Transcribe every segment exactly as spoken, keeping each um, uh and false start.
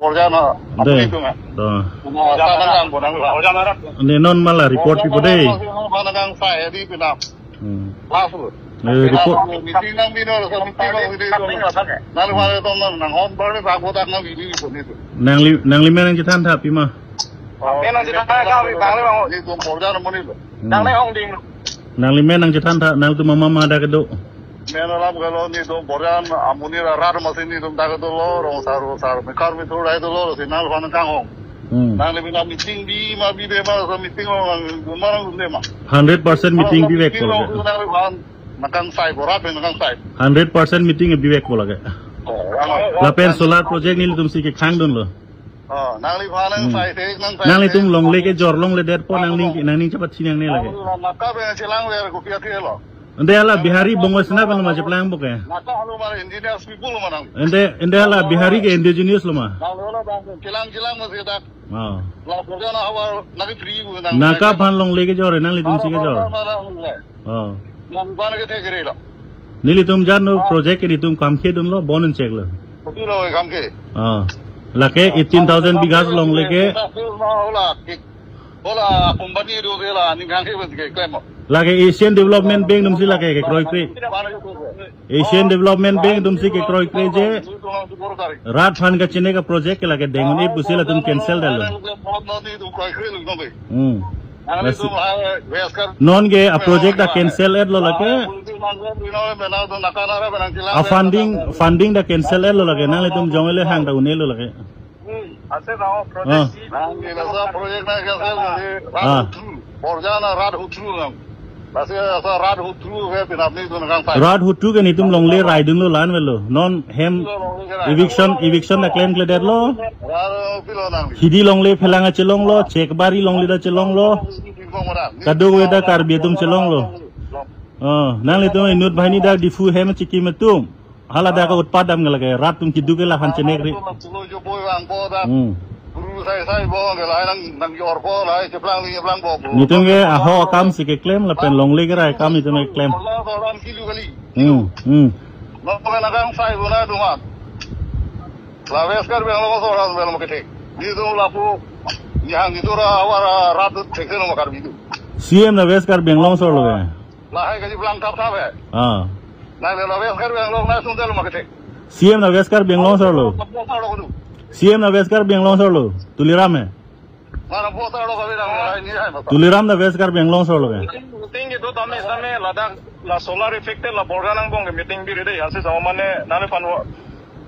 Borjan, Dei. Amonit atum, eh. To. Borjan nang, Borjan nang. Borjan nang. Ne non mala report pipo dei. Borjan nang, nang sai di pinap. Hmm. Last lo. Eh, report. Meeting nang bino, so meeting nang bino. Nang mana tom nang, nang hon bar ni bak botak nang bini bini tu. Nangli, nanglimen nangchethan tha pima. Amen nangchethan tha, kami bang le bang. Netum Borjan amonit lo. Hmm. Nang le ong ding. Nanglimen nangchethan tha, nangtum mama ma dak kedo. Men alam kalo netum Borjan amonit ra rat masi netum dak kedo lo, rong sar, rong sar, mekar methur dak kedo lo, si nangliphan nangkanghong. Hmm. Nangli bina meeting bi ma bide ma, so meeting lo nang, ma nang dunde ma. Hundred percent meeting bivek ko lo. Nangliphan nangkangsai, borat nangkangsai. Hundred percent meeting bivek ko lake. Oh, rang. Lapen solar project nelitum si kekhang dunlo. Oh, nangliphan nang Hmm. sai, sai, nang sai, Nanglitum sai. Longle kejor longledetpo, nang ning, nang ning chepatsi nangne lake. Nang naka be chelang le ko pia ke lo. Ante hala Bihari Bongo Sena pen lo ma cheplang bo ke. Naka halo ma indigenous people lo ma nang. Ante, ante hala Bihari ke indigenous lo ma. Nang lo lo bang chelang chelang ma sedak. Oh. La ko na hawa nang free bu nang. Naka aphan longle kejor, nanglitum si kejor. Oh. Nang ban ke the kere lo. Nelitum jan no project ke netum kam ke dunlo, bon un chek lo. Hotu lo kam ke. Ah. Lake eighteen thousand bighas longle ke. Hola, hola, company do de la, ning kang ke ban ke klem. Lake Asian Development Bank atum si lake kekroi kre. Asian Development Bank atum si kekroi kre je. Rat aphan kachine kaproject ke lake deng un-e pusi latum cancel dalo. Hmm. Nang Lasi- itu, ah, West Kar- Non ke a project ta cancel et lo lake. Ah, itu nang itu nang menang tu naka nara menang chelang. A funding, funding ta cancel et lo lake. Nanglitum jong ele hang ta un-e lo lake. Hmm, ase na o project Ah. si. Nang ini sa project na cancel jadi Ah. Rat Hutru. Borjan na Rat Hutru nang. Lasi asa Rat Hutru ke pinap ni tu nang sai. Rat Hutru ke netum longle rai dunlo, la-an avelo. Non hem Longle ke rai. Eviction, eviction ta klemkledetlo. Rat pilo nang. Hidi longle phelang ta chelonglo, Chekbari longle ta chelonglo. Kadokave ta Karbi atum chelonglo. Oh, nanglitum inut banghini dak Diphu hem chikim atum. Hala dak ke utpat dam ke lake, rat atum keduk ke la aphan chenek ri. Hmm. Netum ke aho akam si keklem lapen longle kerai akam netum keklem. Hmm, hmm. La West Karbi Anglong so rat bel mo kethek. Netum lapu nihang netum ra awar rat thek se no makar bidu. C M na West Karbi Anglong so lo ke. Lahai kaji blang thap thap he. Ah. Nang le la West Karbi Anglong na sung del ma kete. C M na West Karbi Anglong so lo. Bo sa lo kudu. C M na West Karbi Anglong so lo. Tuliram he. Mana bo sa lo kabe dang lahai ni hai masa. Tuliram na West Karbi Anglong so lo ke. Meeting, meeting itu tame tame ladak la solar affected la Borjan angbong ke meeting biri dei. Ansi sama mane nang le pan wo.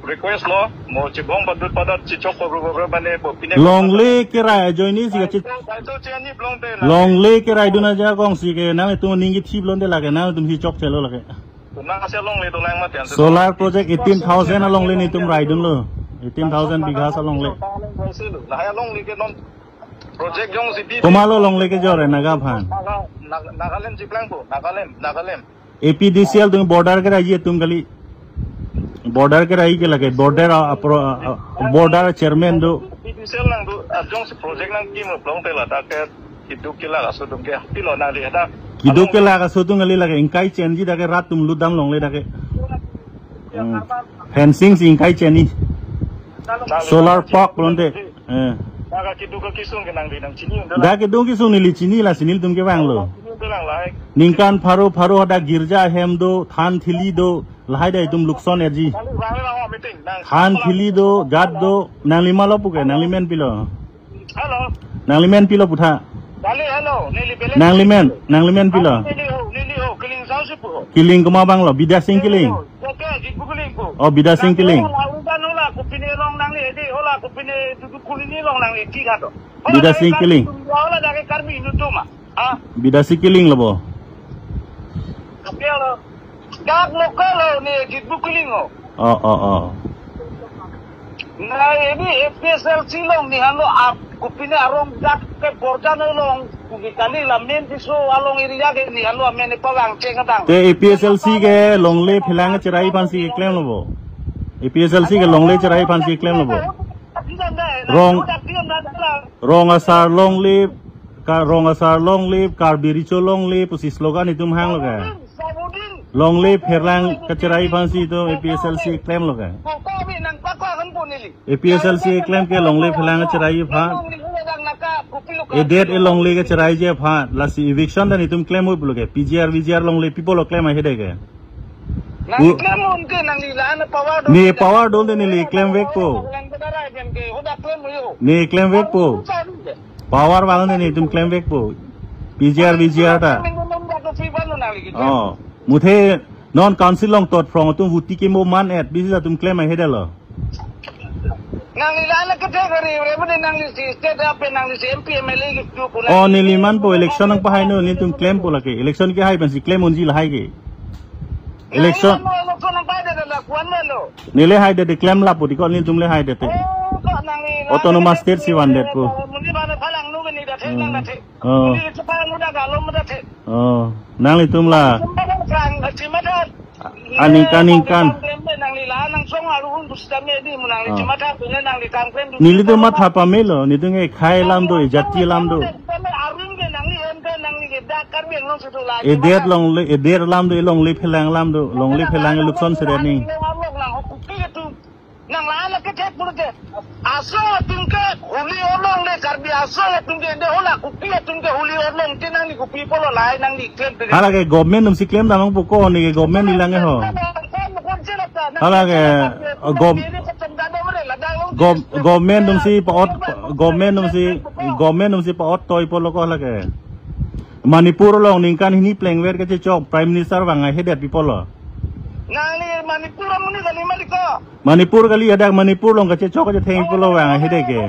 Request lo, mo chibong padut padat chichok ko bro bro bane bo pine. Longle kerai ajoine si kachi. Sai to cheni blong te na. Longle kerai dun ajakong si ke nangtum ning kithip longle lake, nangtum si chokche lo lake. Na se longle dolang mati an. Solar project eighteen thousand alongle netum rai dunlo. Eighteen thousand bighas alongle. Na hai longle ke non project jong si bi. Komat lo longle kejor he Naga aphan? Naga, Naga, Nagaland chiplang po, Nagaland, Nagaland. A P D C L atum border kerai atum kali. Border kerai ke lake, border a, a, pro- a, a, border chairman do. A P D C L nang do, ajong si project nangkim long te ladak ke, keduk kelak aso atum ke, pilo nang di dak. Keduk kelak aso atum kali lake, ingkai chenji dak ke rat atum lut dam longle dak ke. Hmm. Fencing si ingkai chenji. Solar park lonte. Eh. Dak keduk kesung ke nang di nang chini. Dak keduk kesung neli chini lasi nelitum kevang lo. Ningkan pharo pharo hadak girja ahem do, than thili do, lahai dei atum lukson erji. Than thili do, jat do, nanglima lo puke, nanglimen pilo. Hello. Nanglimen pilo putha. Dali, hello. Neli belen. Nanglimen, nanglimen pilo. Neli ho, neli ho, Kiling Sao si pu ho. Kiling komat abang lo, Bidya Sing Kiling. Oke, Jitbu Kiling pu. Oh, Bidya Sing Kiling. Hola, udan hola, kopine long nangli, edi hola, kopine duduk kulini long nangli, ki kado. Hola, Bidya Sing Kiling. Hola, dak ke Karbi Inut atum ah. Ah. Bidya Sing Kiling lo bo. Oke lo. Dak lokal lo ni Jitbu Kiling lo. Oh, oh, oh. Na ini A P S L C long ni halo ap kopine arong dak ke Borjan along kumi kali la main piso along area ke ni halo amen pawang cheng adang. Te A P S L C ke longle phelang cherai aphan si keklem lo bo. A P S L C ke longle cherai aphan si keklem lo bo. Rong, rong asar longle, ka rong asar longle, Karbi Recho longle pusi slogan itum hang lo ke. Longle phelang kacherai aphan si itum A P S L C klem lo ke. APHLC klem ke longle phelang cherai aphan. Edet e longle ke cheraiji aphan. Lasi eviction ta netum klem oi pulo ke. PGR, VGR longle people lo klem ahede ke. Nang U- klem unke nang lila na power do. Ne power do de neli klem vekpo. Nang ke dara jen ke hoda klem yo. Ne klem vekpo. Power vang ne netum klem vekpo. PGR, VGR ta. Oh, muthe non council along tot phrong atum vote kimo man et, bisi atum klem ahede lo. Nang lila na kethe kari, re bude nang lisi state ape nang lisi MP MLA ke tu kuna. Oh, neli manpo election nangpahai no, netum klempo lake. Election kehai pensi klem unji lahai ke. Election. Nang lila na election nangpahai de la kuan melo. Neli hai de de klem lapu di ko netum le hai de te. Oh, ko nang lila. Autonomous state si vandet ko. Muni bana phalang nu ke ni da thek nang da thek. Oh. Muni ke phalang nu da galom da thek. Oh, nanglitum la. Aningkan, aningkan. Nelitum matha pamelo, netum ekhai alam do, ejati alam do. Edet longle, edet alam do, elongle phelang alam do, longle phelang elukson sere ni. Nang la la kethe pulote. Asong atum ke huli olong le Karbi asong atum ke de hola Kuki atum ke huli olong te nangli Kuki pulo lahai nangli klem te. Hala ke government atum si klem damang puko ni ke government ilang ho. Hala ke, uh, gov-, gov-, government atum si pa-ot, government atum si, government atum si pa-ot toi pulo ko hala ke. Manipur along ningkan hini plengver kachechok Prime Minister vang ahedet pi pulo. Nangli Manipur amonit kali mati ko. Manipur kali, hadak Manipur along kachechok kachetheng pulo vang ahede ke.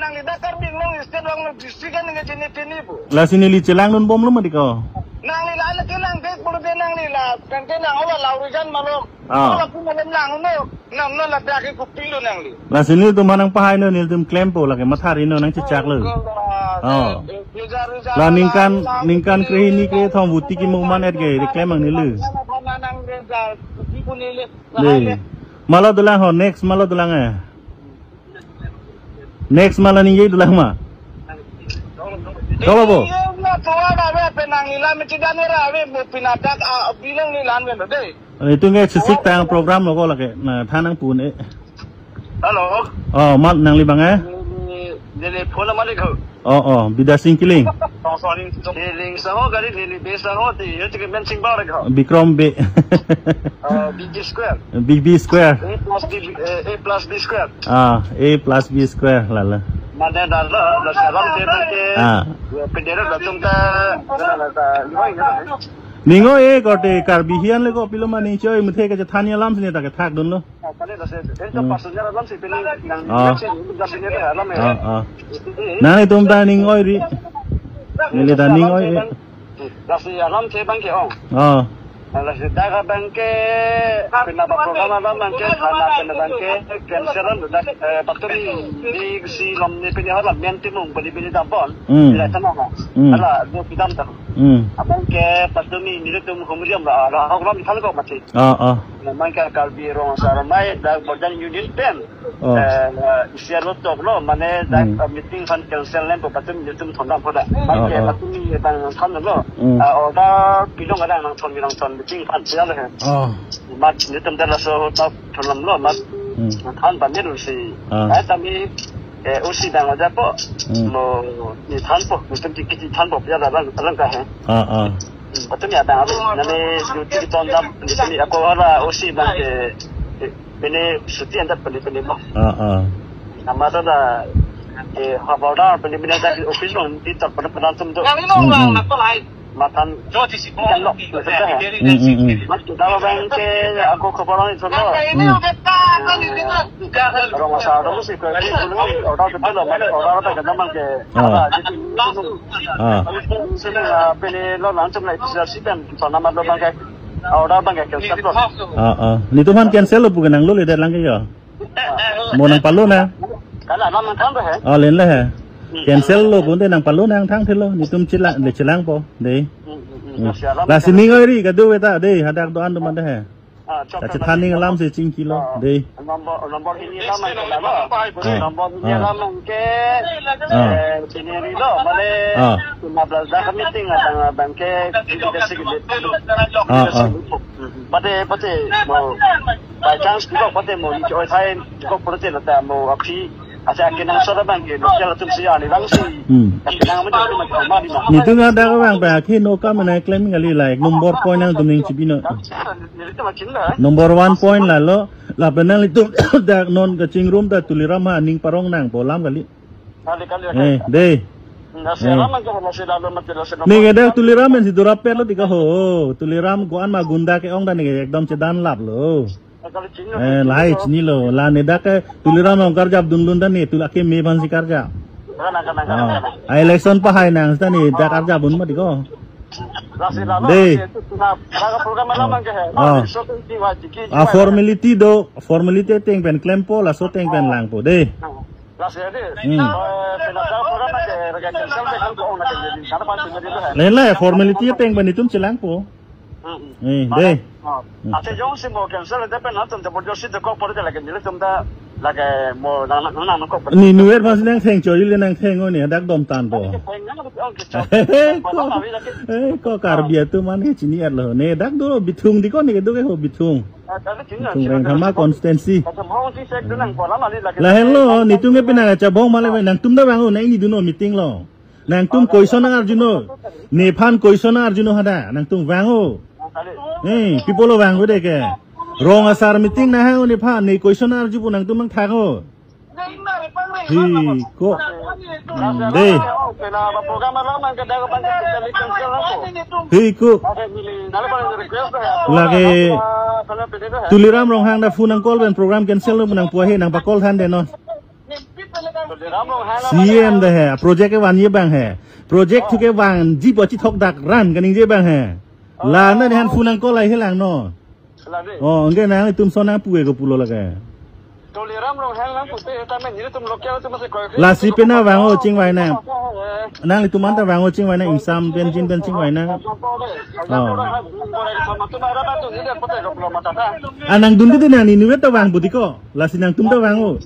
Nangli dak Karbi Anglong state along district an nge chini tini bu. Lasi neli chelangdun bomlo mati ko. Nangli la la kelang ke pulote nangli la kan ke nang ola laurijan malom. Ah. Ola pu malom lang no. Nang no la dak ke Kuki lo nangli. Lasi netum nangpahai no, netum klempo lake mathari no nangchechak lo. Oh. La ningkan, ningkan krehini krethom vote kimo man et ke, de klem ang neli. Le. Malo dolang ho, next malo dolang eh. Next malo ningje dolang ma. Kau bo? Itum ke sisik tang program lo ko lake. Na than nangpun eh. Hello. Oh, mat nangli bang eh? Neli, neli phone malik ho. Oh, oh, Bidya Sing Killing. Oh, sorry. Neli Sing ho kali, neli Bey Sing ho, ti, yo, ti ke men Sing bar ho. Bikram Bey. Uh, B B Square. B B Square. A plus B, eh, A plus B square. Ah, A plus B square, lala. Mane dala, dala salam te te. Ah. Yo, pendera datum ta, dala ta, yo, yo. Ning oi-e korte Karbi hian le ko pilo mane choi muthe kachethan alam sini ta kethakdunlo. Oh, kali dah saya. Itu personal alam sih pilih yang Oh. Yang sih, yang sih ini alam ya. Oh, oh. Ini. Nangtum ta ning oi-ri. Neli ta ning oi-e. Dah si alam sih bang ke ong. Oh. Dah si daga bang ke, pina ba program alam bang ke, thana pina bang ke, cancel alam dah, eh, paturi di si lom ni pina hala main timung beli beli dampon. Hmm. Bila tama ha. Hmm. Hala do pidam tam. Hmm. Abang ke patumi ni tum humriam la, la program thal ko mati. Oh, oh. Memang ke Karbi Rong Asar Ramai dak Borjan Union pen. Oh. Eh, isi alo tok lo, mane dak, Hmm. eh, meeting aphan cancel len po patumi netum thondam po da. Oh, Mane oh. Patumi bang than lo. Hmm. Eh, order pilong ada nangthon nangthon meeting aphan sial he. Oh. Mat netum dak laso ta thondam lo mat. Hmm. Than ban ni si. Ah. Eh, tami, eh, O C bang aja po. Hmm. Mo ni than po, netum kiti than po ya dalang dalang ka he. Ah, ah. Patumi abang abe, nane duty tondam, patumi ako hala O C bang ke, eh, pene suti anda pene pene mo. Ah, ah. Nama tu dah, eh, hawaldar pene pene dah office lo, di tak pernah pernah tum tu. Hmm, hmm. Matan, ikan lo, maksudnya, eh. Hmm, hmm, hmm. Mas kita abang ke, ako kabarang itu lo. Hmm. Rong Asar Ramai si ke, order ke lo, order ke nama ke. Ah. Apa, jadi, Ah. Sini, ah, pini lo langsung naik bisa sih kan, sana madu bangkai, ah, order bangkai cancel lo. Ah, ah. Netum aphan cancel lo bukan nang lo le dak lang ke ya. Mo nangpalo na. Kalau nama kan dah, eh? Oh, len le he. Hmm. Cancel lo bunte nangpalo nangthanthe lo. Netum chelang, le chelang po. De. Hmm, hmm, hmm. Hmm. Masih alam Lasi kan. Ning oi-ri kado beta de, hadak do-an do mande he. Ah, chok Kache kan thaning lagi alam si chingki lo, ah, de. Nombor, nombor hini alam ang ke lalo. Ah. Nombor hini Ah. alam ang ke, Ah. eh, sini ri lo, mane, Ah. lima belas dah kami ting abang, abang ke, kita sih gitu. Ah, ah. Pate, pate, mau. By chance, kok pate mo, ni oi thai, kok pate lo ta mo, aphi, acha akenangsot abang ke, local atum si ani bang si. Hmm. Akenang mo, atum mo, ma di ma. Netum adak abang pa, akhi no kam na claim kali, like, number point nangtum ning chibino. Nelitum ma chin la. Number one point lalo, lapen nanglitum dak non kachingrum ta Tuliram ha ning parong nangpo alam kali. Kali, kali, Eh, kali. Dei. Nasi Eh. Ram ang ko, nasi lalo mati, nasi Ning eda Tuliram men si dura pet lo tika ho. Tuliram ko-an ma gunda ke-ong ta ning ekdom chedan lap lo. Kali chini lo, Eh, chini lahai lo. Chinilo. La ne dak ke Tuliram ong karjap dundun ta ne, tu lake me ban si karjap. Kana, kana, kana, Ah. kana. A election pahai nang ta ne dak karjap un ma tiko. Nasi lalo, Dei. Nasi tu na, laga program mana Ah. Mang ke hai. Ah. Nasi shooting di wajiki, Ah, wajiki. Formality do, formality ateng pen klempo, laso ateng pen langpo, dei. Lasi ya, dei. Hmm. Eh, penata program na ke, rega cancel ke kan ko na ke jadi. Karena pan sendiri itu, hai. Lain la, formality ateng pen netum chelangpo. Hmm, hmm. Eh, Mana? Dei. Oh. Hmm. Ate jongsi mo cancel ate pen atum ta borjosi de kok pore lagi nelitum ta lagi mo nang nang nang kok. Ni nuer mas nangtheng choi le nangtheng o ni adak dom tanpo. Lagi ke poin nang, oh, ke chok. Ko, Mana kami lagi? Eh, ko Karbi atum an ke chini-et lo. Ne dak do Bithung tiko ne ke do ke ho Bithung. Ah, tapi chini Bithung chini Rengkhama constituency. Macam hong si sek denang pola mali lagi. Lahenlo, netum ke pina chabong male nangtum ta vang o, nang ini dun o meeting lo. Nangtum question nang arjunon. Nephan question nang arjunon hadak. Nangtum vang o. Eh, people lo vang o dei ke. Rong asar meeting nahang o nephan. Ne question nang arjupo nangtum nangthang o. Hi, ko. Hmm, dei. Hi, ko. Lake Tuliram Ronghang ta phone nang call pen program cancel lo nangpo he nangpa call than dei non. C M ta he, project kevanji abang he. Project thu kevanji pu chethok dak ran kaningje abang he. La na ne han phone nang call ai he lang non. Oh, anke nanglitum son nangpu ke ko pulo lake. Tuliram Ronghang nangpute, tame nelitum local atum si koi. Lasi pena vang o chingvai nang. Nanglitum anta vang o chingvai nang, ingsam pen jin pen chingvai nang. Oh. Ah, nangdun dei nang ni nuet ta vangpo tiko. Lasi nangtum ta vang o.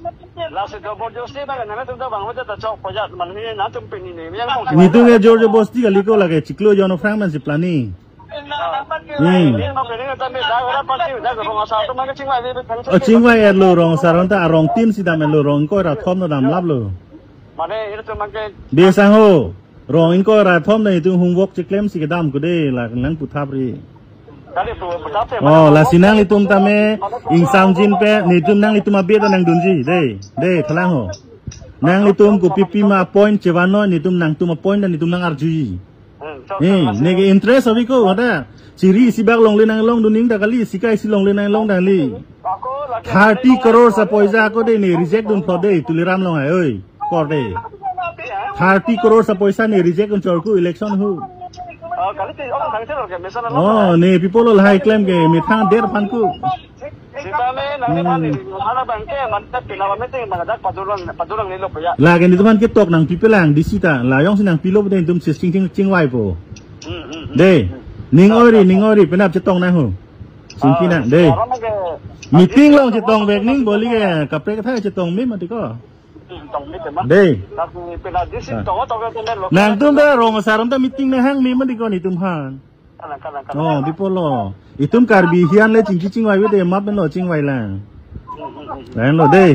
Lasi double josi ba nangtum ta vang o ta chok pojat man ni nangtum pini ni yang kong. Netum ke jor jobosti kali ko lake chiklo jon aphrang man si planning. Hmm. Ini no pini ta mi da ora party da ko ngasa to man chingvai le thang. Oh, chingvai-et lo rong asar ta arong tin si dam-et lo rong ingkoi ra thom ta damlap lo. Mane ini to man ke Besang ho. Rong ingkoi ra thom ta netum homework cheklem si kedam ko dei la nangputhap ri. Kali pu, pu thap te, Oh, mana lasi nanglitum tame ingsam jin pen netum nanglitum abet ta nangdunji. Dei, dei, thalang ho. Nanglitum kopi pi ma appoint chevan noi netum nangtum appoint ta netum nang arjuji. Hmm, chok, Eh, chok, ne ke interest abi ko ada. Chiri isi bak longle nanglongdun ning ta kali, sikai isi longle nanglong ta kali. Ako lagi Thirty crore sa poisa ako dei ne reject dun pho dei, Tuliram Ronghang oi. Kor dei. Thirty crore sa poisa ne reject dun chor ko election hu. Oh, kali ti, oh, kali ti, okay, mesen Oh, ne people lo lahai claim ke methang der phan ko. Sita me, nang ni Hmm. Mana bang ke, mana pina meeting, mana dak padurang, padurang ni lo ya. Lake netum aphan ketok nangpipelang, D C ta, la jongsi nangpilo pute netum si ching ching chingvaipo. Hmm, hmm, hmm. Dei, ning oi ri, ning oi ri, penap chetong nang ho. Chingki nang, dei. Orang ke Meeting along chetong vek ning boli ke, kaprek thai chetong me mati ko. Hmm, tong me tema. Dei. Tapi pina D C Ah. Tong, tong ke lo. Nangtum ta rong asar ta meeting nanghang me mati ko netum aphan. Kalang, kalang, kalang. Oh, people lo. Itum Karbi hian le chingki chingvai vete map lo chingvai lang. Lang lo dei.